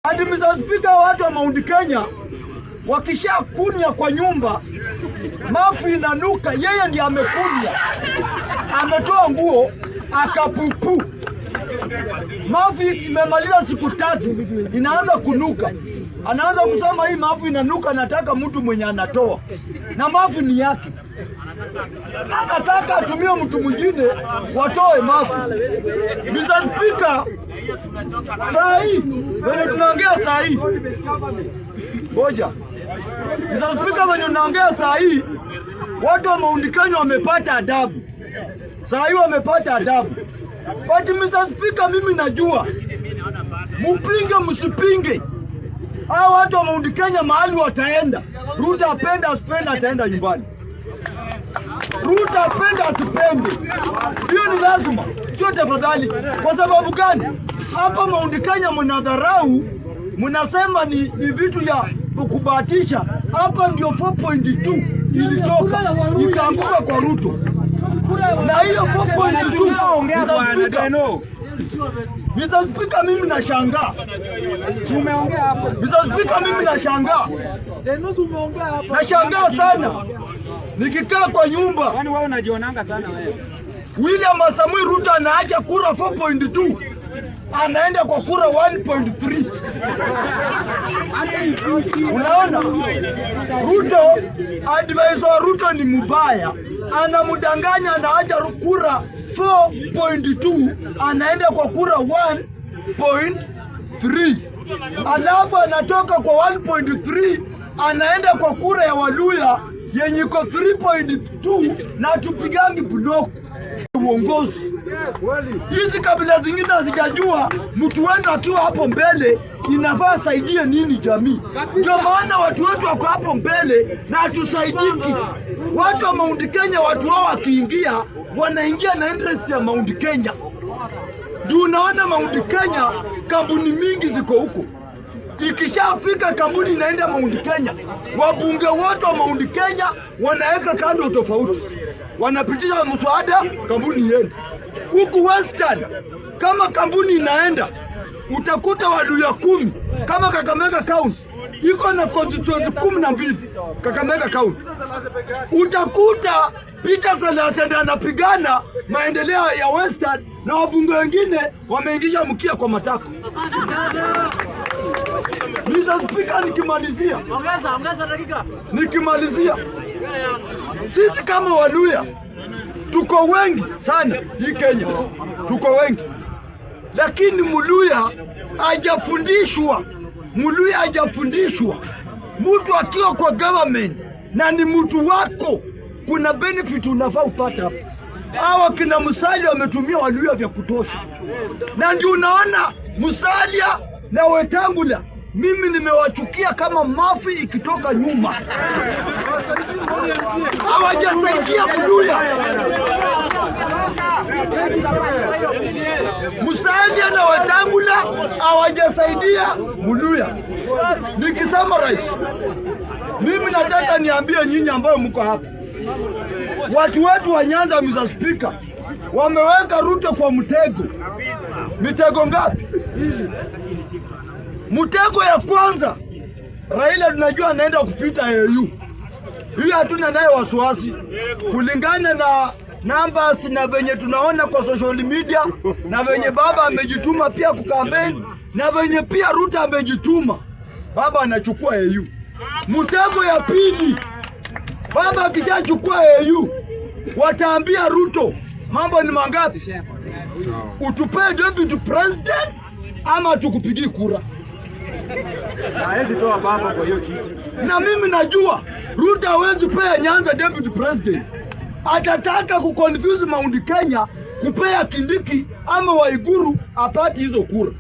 Ati Mr. Speaker, watu wa Mount Kenya wakishakunya kwa nyumba mafu inanuka, yeye ndiye amekunya, ametoa nguo akapupu, mafu imemaliza siku 3 inaanza kunuka, anaanza kusema hii mafu inanuka, nataka mtu mwenye anatoa, na mafu ni yake, anataka atumie mtu mwingine watoe mafu. Mr. Speaker, saa hii wenye tunaongea saa hii, ngoja Mr. Speaker, wenye tunaongea saa hii, watu wa Mount Kenya wamepata adabu, saa hii wamepata adabu. But Mr. Speaker, mimi najua mupinge msipinge, hao watu wa Mount Kenya mahali wataenda, Ruto apenda asipende, ataenda nyumbani. Ruto apende asipende, hiyo ni lazima, sio tafadhali. Kwa sababu gani? Hapa Mount Kenya mnadharau, mnasema ni vitu ya kubahatisha. Hapa ndio 4.2 ilitoka ikaanguka kwa Ruto, na hiyo 4.2 Ongea bwana Mr. Speaker, Deno. Mr. Speaker, mimi nashangaa. Si umeongea hapo. Mr. Speaker, mimi nashangaa, nashangaa sana nikikaa kwa nyumba Kwani wewe unajionanga sana wewe? William Samoei Ruto anaacha kura 4.2 anaenda kwa kura 1.3. Unaona, Ruto, advisor wa Ruto ni mubaya, anamdanganya, anaacha kura 4.2 anaenda kwa kura 1.3, alafu anatoka kwa 1.3 anaenda kwa kura ya Waluya yenye iko 3.2 na tupigangi block uongozi. Hizi kabila zingine hazijajua mtu wenu akiwa hapo mbele inafaa saidie nini jamii. Ndio maana watu wetu wako hapo mbele na hatusaidiki. Watu wa Mount Kenya, watu wao wakiingia, wanaingia na interest ya Mount Kenya. Ndio unaona Mount Kenya kampuni mingi ziko huko. Ikishafika kampuni inaenda Mount Kenya, wabunge wote wa Mount Kenya wanaweka kando tofauti, wanapitisha mswada, kampuni iende huku. Western kama kampuni inaenda, utakuta Waluya 10 kama Kakamega County iko na constituency 12 Kakamega County, utakuta Peter Salasya ndiye anapigana maendeleo ya Western na wabunge wengine wameingisha mkia kwa matako. Mr. Speaker, nikimalizia Ongeza, ongeza dakika. Nikimalizia, sisi kama Waluya tuko wengi sana hii Kenya, tuko wengi, lakini Muluya hajafundishwa, Muluya hajafundishwa. Mtu akiwa kwa government na ni mtu wako, kuna benefit unafaa upata hapo. Hawa kina Musalia wametumia Waluya vya kutosha, na ndio unaona Musalia na Wetangula mimi nimewachukia kama mafi ikitoka nyuma. Hawajasaidia Mluya. Musalia na Wetangula hawajasaidia Mluya. Nikisema rais, mimi nataka niambie nyinyi ambayo mko hapa, watu wetu wa Nyanza, Mr. Speaker, wameweka Ruto kwa mtego. Mitego ngapi? Mtego ya kwanza, Raila tunajua anaenda kupita AU. Hiyo hatuna naye wasiwasi, kulingana na numbers na venye tunaona kwa social media na venye baba amejituma pia kukampeni na venye pia Ruto amejituma, baba anachukua AU. Mtego ya pili, baba akishachukua AU wataambia Ruto mambo ni mangapi? Utupee deputy president ama tukupigii kura. Hawezi toa baba kwa hiyo kiti. Na mimi najua Ruto hawezi pea Nyanza deputy president, atataka kuconfuse Mount Kenya kupea Kindiki ama Waiguru apate hizo kura.